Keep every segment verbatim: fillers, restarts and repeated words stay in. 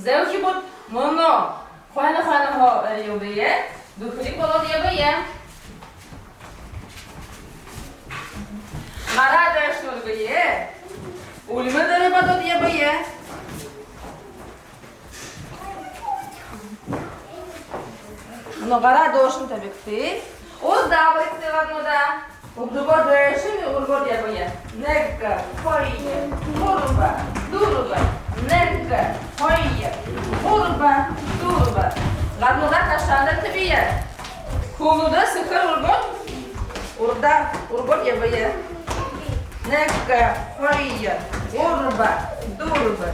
Зэ, үхибүүд, мүнөө хойно хойноһоо эрьелдээ, дүхэриг болоод ябая. Гараа дээшэнь үргэе. Үльмэ дээрэ бодоод ябая. Мүнөө гараа доошонь табигты. Урдаа баригты гаднуудаа. Үбдүүгээ дээшэнь үргөөд ябая. Нэгэ, хоёр, гурба, дүрбэ. Нэгэ, хоёр, гурба, дүрбэ. Гаднуудаа ташаанда табия. Хүлнүүдээ сэхэр үргөөд, урдаа үргөөд ябая. Нэгэ, хоёр, гурба, дүрбэ.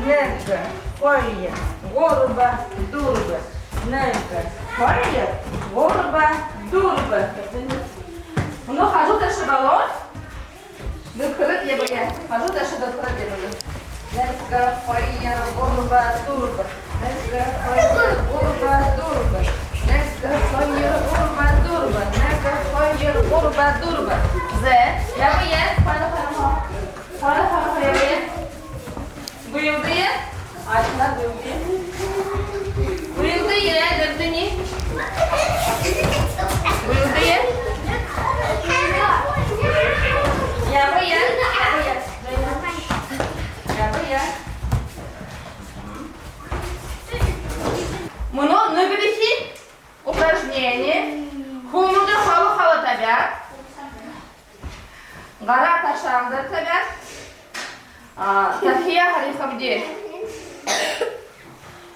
Нэгэ, хоёр, гурба, дүрбэ. Нэгэ, хоёр, гурба, дүрбэ. Мүнөө хажуу тээшээ болоод, дүрбэдэ ябая. Хажуу тээшээ дүрбэдэ ябая. Нэгэ, хоёр, гурба, дүрбэ. Нэгэ, хоёр, гурба, дүрбэ. Нэгэ, хоёр, гурба, дүрбэ. Нэгэ, хоёр, гурба, дүрбэ. Зэ, ябая. Хойно хойноһоо. Хойно хойноһоо ябая. Бэлдээ. Альна, бэлдээ. Бэлдээ, бэлдэнэ. Бэлдээ. Ябая, ябая. Ябая. Мүнөө нэгэдэхи упражнение. Хүлнүүдээ холо холо табяад, гараа ташаанда табяад, а, тархяа харихабди.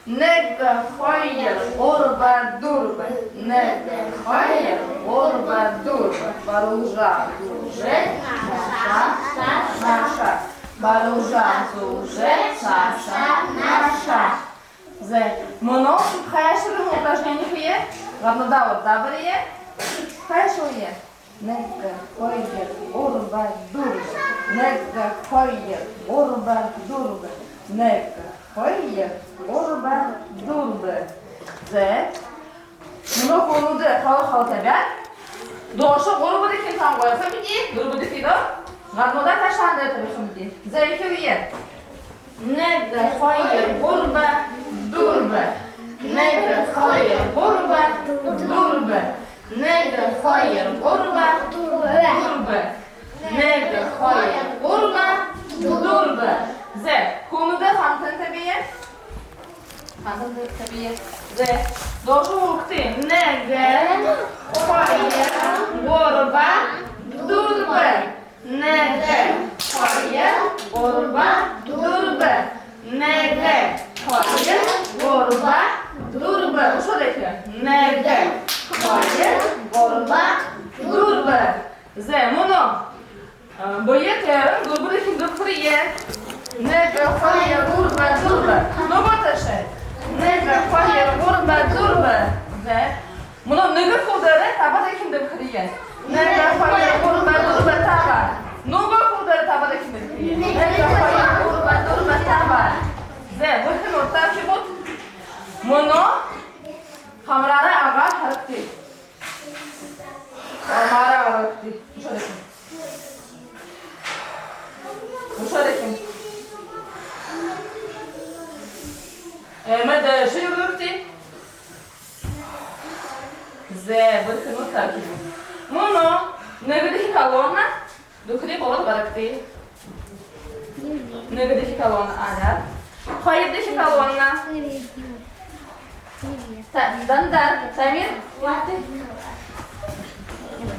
Нэгэ, хоёр, гурба, дүрбэ. Нэгэ, хоёр, гурба, дүрбэ. Баруун жаа, зүүн жаа, наашаа, наашаа. Баруун жаа, зүүн жаа, наашаа, наашаа. Зэ, мүнөө хайшалгын упражнение хэе. Гаднуудаа урдаа бария. Хайшалая. Нэгэ, хоёр, гурба, дүрбэ. Нэгэ, хоёр, гурба, дүрбэ. Нэгэ, хоёр, гурба, дүрбэ. Зэ. Мүнөө хүлнүүдээ холо холо табяад, доошоо гурбадахинь сонгохобди, дүрбэдэхиеэ гаднуудаа ташаанда табихабди. Зэ, эхилэе. Нэгэ, хоёр, гурба, дүрбэ. Нэгэ, хоёр, гурба, дүрбэ. Нэгэ, хоёр, гурба, дүрбэ. Нэгэ, хоёр, гурба, дүрбэ. Зэ, хүлнүүдээ хамтын табия. Хамтын табия. Зэ, доошоо хүрэгты. Нэгэ, хоёр, гурба, дүрбэ. Нэгэ, хоёр, гурба, дүрбэ. Нэгэ, хоёр, гурба, дүрбэ. Үшөө дахин. Нэгэ, хоёр, гурба, дүрбэ. Зэ, мүнөө, а, бэе тээрээн дүрбэдэхинь дүрбэхэрээ. Нэгэ, хоёр, гурба, дүрбэ. Нүгөө тээшээ. Нэгэ, хоёр, гурба, дүрбэ. Зэ. Мүнөө нэгэ хүл дээрээ табадахинь дүрбэхэрээ. Нэгэ, хоёр, гурба, дүрбэ, таба. Нүгөө хүл дээрээ табадахинь дүрбэхэрээ. Нэгэ, хоёр, гурба, дүрбэ, таба. Зэ, бэрхэнүүд, урдаа үхибүүд. Мүнөө хамараараа агаар харагты. Хамараараа агаар харагты. Үшөө дахин. Үшөө дахин. Э, мүнөө шэнги үргэгты. Зэ, бэрхэнүүд, үхибүүд. Мүнөө нэгэдэхи колонно дүхэриг болоод барагты. Нэгэдэхи колонно, Аля. Хоёрдохи колонно. Та-, Дандар, Тамир, барагты.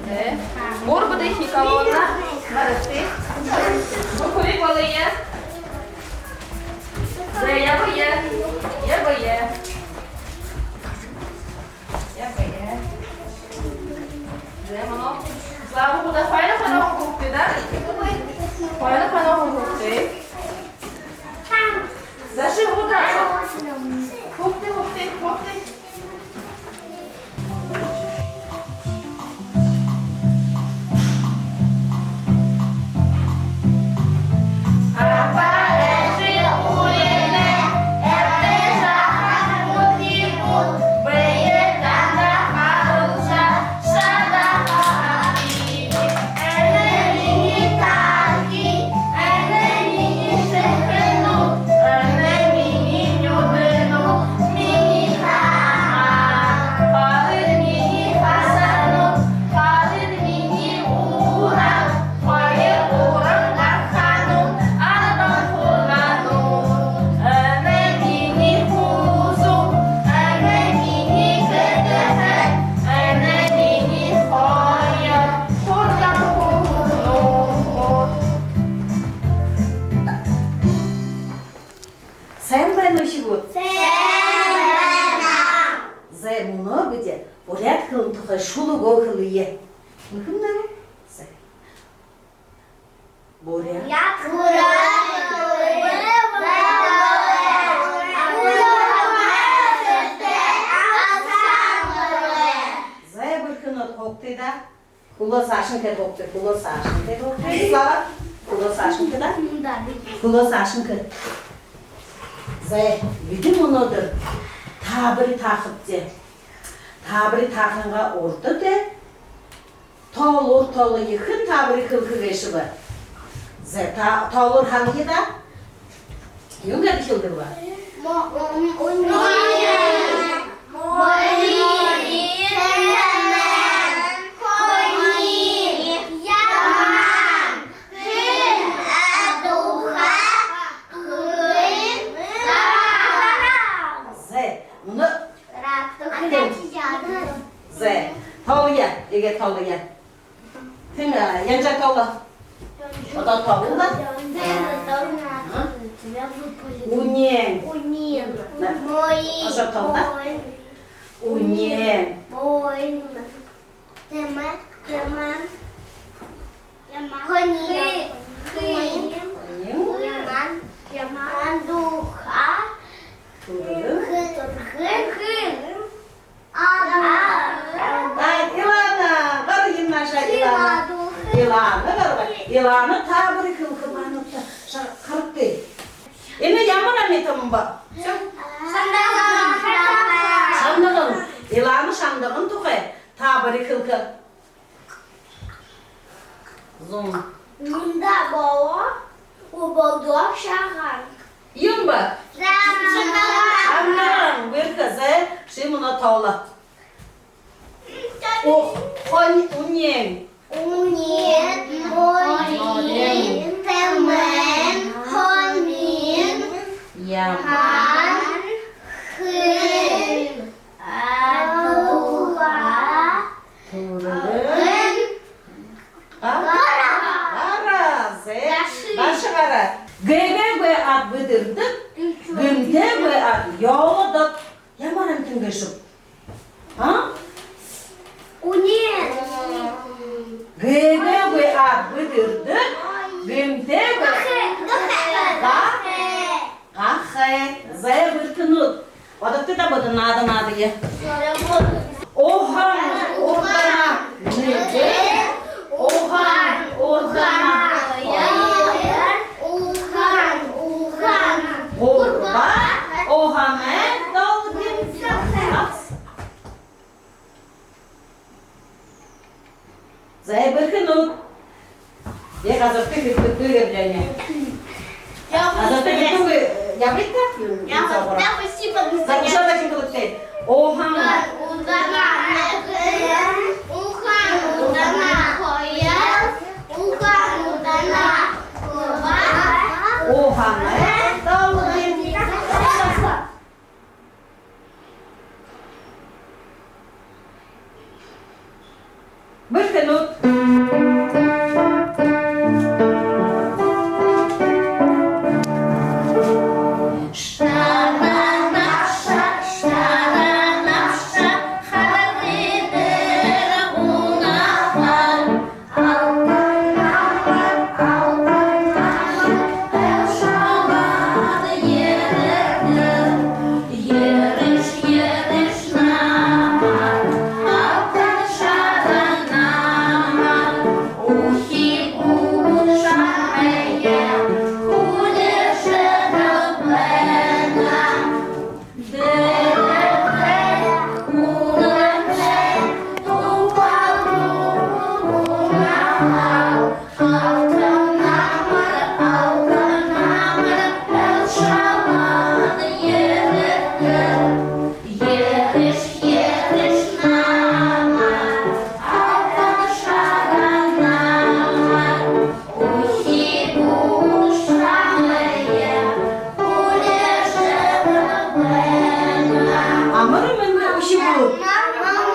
Зэ. Гурбадахи колонно барагты. Дүхэриг болоё. Зэ, ябая. Ябая. Ябая. Зэ, мүнөө. Слава, хүлнүүдээ хойно хойноһоо хүрэгты, да? Хойно хойноһоо хүрэгты. Зэ, ши хүлнүүдээ. Хүрэгты, хүрэгты, хүрэгты. Сайн байна, үхибүүд? Сайн байна. Зай, мүнөө бидэ буряад хэлэн тухай шүлэгөө хэлэе. Мэхэмнай. Зай. Буряад. Зай, бэрхэнүүд, һуугты даа. Хүлөө саашань хээд һуугты, хүлөө саашань хээд һуугты. Слава, хүлөө саашань хээд даа. Хүлөө саашань хээд. Зай, бидэ мүнөөдэр таабари таахабди. Таабари таахынгаа урда тээ тоолуур тоолоё. Хэн таабари хэлэхэ гээшэб? Зай, та-, тоолуур һанаял даа. Юун гээд хэлэдэг бэ? Мо-, м-, уни. Мони. Тэмээн. Хони. Яман. Хэн. Адуухан. Хэн. Гараан. Зай, мүнөө. Зай, тоолоё, иигээд тоолоё. Тэн, а, янжа тооло. Одоо тооло даа. Уни. Уни. Ошоо тооло даа. Уни. Тэмээн. Тэмээн. Яман. Хони. Хони. Яман. Яман. Адуухан. Түргэн. Түргэн. Ага. Ай, Илана, гар юм наша, Илана. Илана, гар. Илана таабари хэлэхэ байна. Ша-, харагты. Энэ ямар амитан бэ? Шандаган. Шандаган. Илана шандаган тухай таабари хэлэхэ зон. Мында болоо, үбэлдөө шагаан. Юун бэ? Шандаган. Шандаган. Бэрхэ, зай, ши мүнөө тооло. О, хони, уни. Уни, мони, тэмээн, хони, яман, хэн, адуухан, түргэн, гараан. Гараан, зай. Гаша. Гаша гараа. Гээгээгүй аад бэдэрдэг, гэмтээгүй аад ёолодог. Ямар амитан гээшэб? А? Уни. Гээгээгүй аад бэдэрдэг, гэмтээгүй. Гахай. Гахай. Гахай. Зай, бэрхэнүүд. Бодогты даа, бодо, наада, наадая. Уһан, уһан, нэгэ. Уһан, уһан, хоёр. Уһан, уһан, гурба. Уһанай долгин. Зай, бэрхэнүүд. Яа, газарта хэдтэггүй гээб даа. Газарта хэдтэггүй, ябыт даа. Ябыт даа, спасибо. Зай, үшөө дахин хэлэгты. Уһан. Уһан. Уһан. Уһан. Уһан. Уһан. Уһан. Бэрхэнүүд. Амар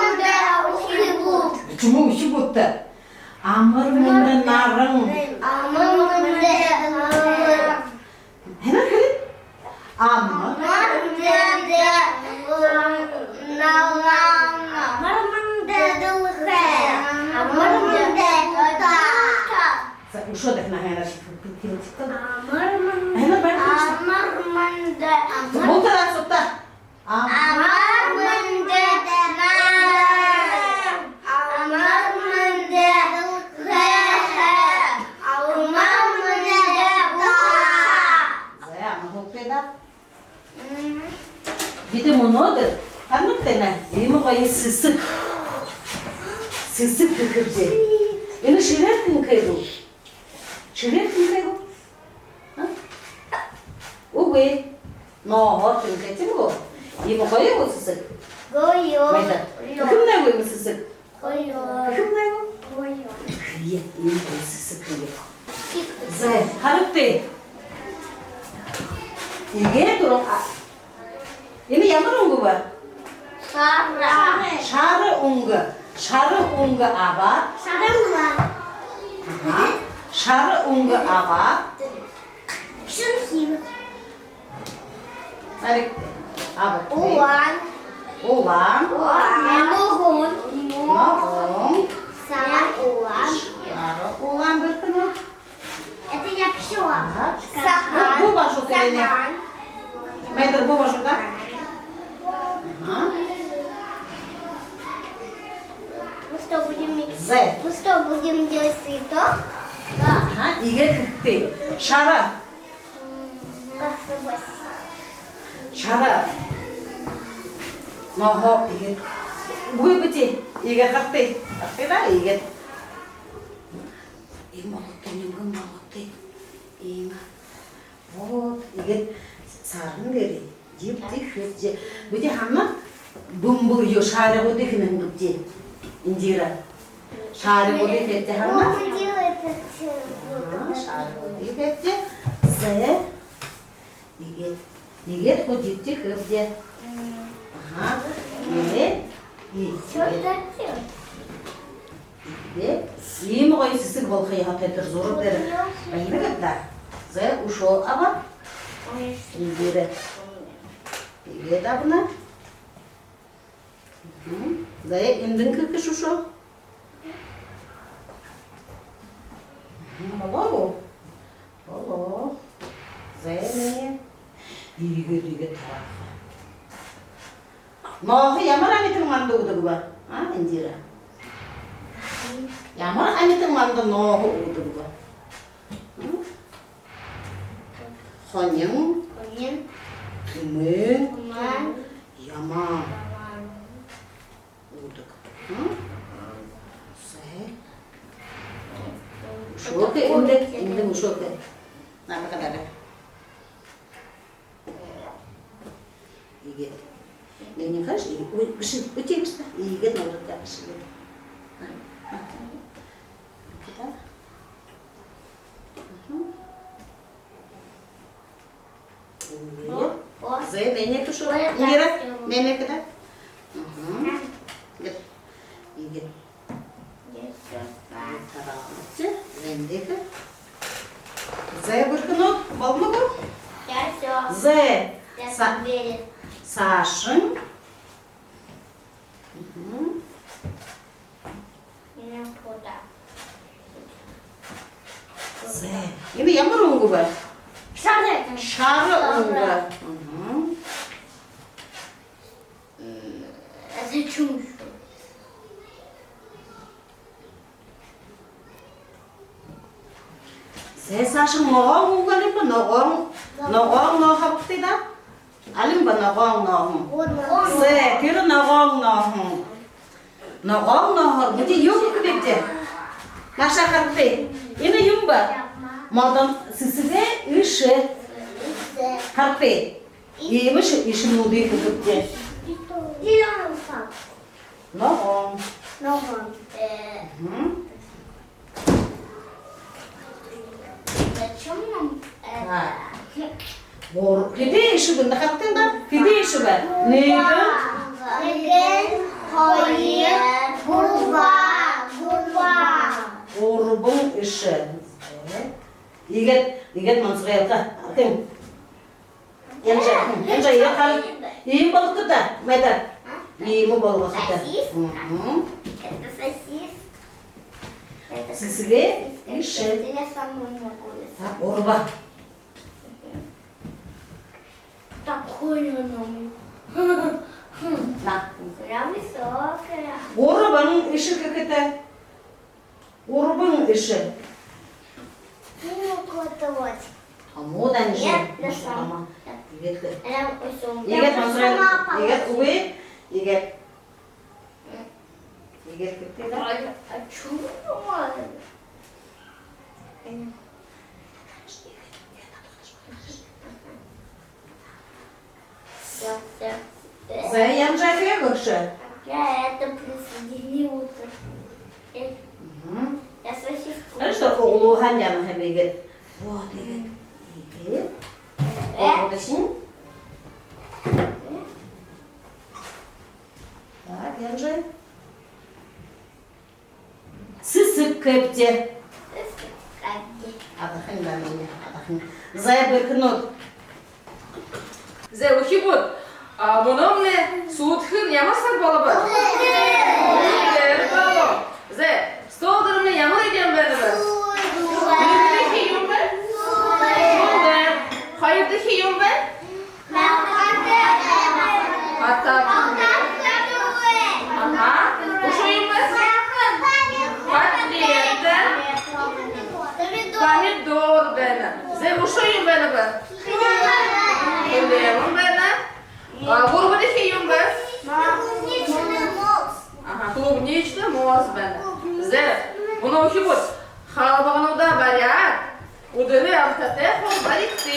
мэндэ, үхибүүд. Чүмэ үхибүүд даа. Амар мэндэ, наран. Амар мэндэ, наран. Һайн, хэлэ. Амар. Амар мэндэ, м, ногоон. Амар мэндэ дэлхэй. Амар мэндэ булта. За, үшөө дахин һайнаар ши-, ши-, ши-, ши-, амар мэндэ. Амар мэндэ. Амар мэндэ. Бултадаа асуута. Амар мэндэ ногоон. Амар мэндэ дэлхэй. Амар мэндэ булта. За, амар хөөрэлдөөд. Бидэ мүнөөдэр, харана гүт, иимэ гоё сэсэг. Сэсэг хэхэбди. Энэ шэрээ тэнхээ гү? Шэрээ тэнхээ гү? А? Үгы. Нооһоор тэнхээ, тиимэ гү? Иимэ гоё гү сэсэг? Гоё. Майда. Хэхэмнай гү иимэ сэсэг? Гоё. Хэхэмнай гү? Гоё. Хэе, иимэ гоё сэсэг хэе. За, харагты. Иигээд түрүүн, а, энэ ямар үнгэ бэ? Шара. Шара үнгэ. Шара үнгэ абаад. Шара улаан. Аха. Шара үнгэ абаад. Шэнэ хииг. Нарик. Абаад. Улаан. Улаан. Улаан. Ногоон. Ногоон. Сагаан улаан. Сагаан улаан бэрхэнүүд. Это я пошла. Ага. Сагаан. Бу, бу баһа шуу тэрэнээ. Сагаан. Майда, бу баһа шуу, да? Ага. Мы что, будем, за, мы что, будем делать цветок? Да. Ага, иигээд хэхэгты. Шара. Шара. Нооһоо иигээд. Үгы бэшэ. Иигээд харагты. Харагты даа, иигээд. Иимэ болгогты, нимгэн болгогты. Иимэ. Вот, иигээд саарһан дээрээ. Дибди хэбди. Бидэ һанаа, бүмбэг юу, шаригуудые хэнэ һэн гүбди. Индира. Шаригуудые хэбди һанаа. Ага, шаригуудые хэбди. За. Иигээд. Иигээд хуу дибди хэбди. Ага. Иигээд. И. Иигээд. Иигээд. Иимэ гоё сэсэг болохо ёһотой, тэрэ зураг дээрэ байна гү даа. За, үшөө абаад. Иигээд. Иигээд абана. Мгм. За, эндэнь хэхэш үшөө. Мгм, болоо гү? Болоо. За, энээнээ. Иигээд, иигээд тарааха. Нооһо ямар амитан манда үгэдэг бэ? А, Индира? Ямар амитан манда нооһо үгэдэг бэ? М? Хонин. Хонин. Түмэн. Түмэн. Ямаан. Ямаан. Үгэдэг. М? Сай. Үшөө хэ, эндэ, эндэ үшөө хэ. Наадаха даа. Иигээд. Энээнээ хаш, и-, ү-, бэшэ, үтэ бэшэ. Иигээд нууртаа бэшэ. А, а. Иигээд. Мгм. Иигээд. О, о. За, энээнээ хэшэ. Ой, Индира, так, энээнээ хэдэ. Мгм. Иигээд. Иигээд. Тараагаабди. Эндэ хэ. За, бэрхэнүүд, болоно гү? Я всё. За. Я са-, саашань. Мгм. Меня куда? За. Энэ ямар үнгэ бэ? Шара. Шара үнгэ. Мгм. М, а зачем ещё? Сай, саашань ногоон үгы лэ бэ, ногоон, ногоон нооһо харагты даа. Алин бэ ногоон нооһон? Ногоон. Сай, тэрэ ногоон нооһон. Ногоон нооһоор бидэ юу хэхэбибди? Наашаа харагты. Энэ юун бэ? Модон сэсэгэй эшэ. Харагты. Иимэ эшэ, эшэнүүдые хэхэбди. Ногоон. Ногоон. Мгм. Зачем нам это? Так. Гур-, хэды эшэ бэ? Нахаттан да? Хэды эшэ бэ? Нэгэн. Нэгэн, хоёр, гурбан, гурбан. Гурбан эшэ. Иигээд, иигээд мансагайлха. Алтын. Янжа, янжа, яахаб? Иимэ болохо даа, Майдар. Иимэ болохо даа. Сосиска. Мгм. Это сосиска. Это сэсэгэй эшэ. Это я сама могу рисовать. А, гурба. Такой она. На. Прям высокая. Гурбан эшэ хэхэтэй. Гурбан эшэ. Ну, вот, вот. А, муу даа, эшэ. Нет, я сама. Тиигээд. Прям усём. Тиигээд, я Мансурай, сама тиигээд получила. Үгы, тиигээд. Тиигээд хэхэтэй даа. Ай, а чё вы? Всё, всё. За, Янжа, хээ гүш? Я это присоединила. Э, мгм. Я сосиску. Хорошо, улуухан яаман хабигээд. Вот, иигээд. Иигээд. Э? Вот, ишин. Так, Янжа. Сэсэг хэбди. Сэсэг хэбди. Адахань даа, минии адахань. Зай, бэрхэнүүд. Зай, үхибүүд, а, мүнөөнэй сүүдхэн ямар саг болобо? Үглөөр болобо. Зай, стол дээрэмнай ямар эдеэн байнаб? Нэгэдэхи юун бэ? Үглөөр. Хоёрдохи юун бэ? Батат. Аха. Үшөө юун бэ? Котлет. Помидор байна. Зай, үшөө юун байнаб? Хлеб байна. А, гурбадахи юун бэ? Аха, клубничный морс байна. Зай, мүнөө үхибүүд, халбагануудаа баряад, үдэрэй амтатай хуу баригты.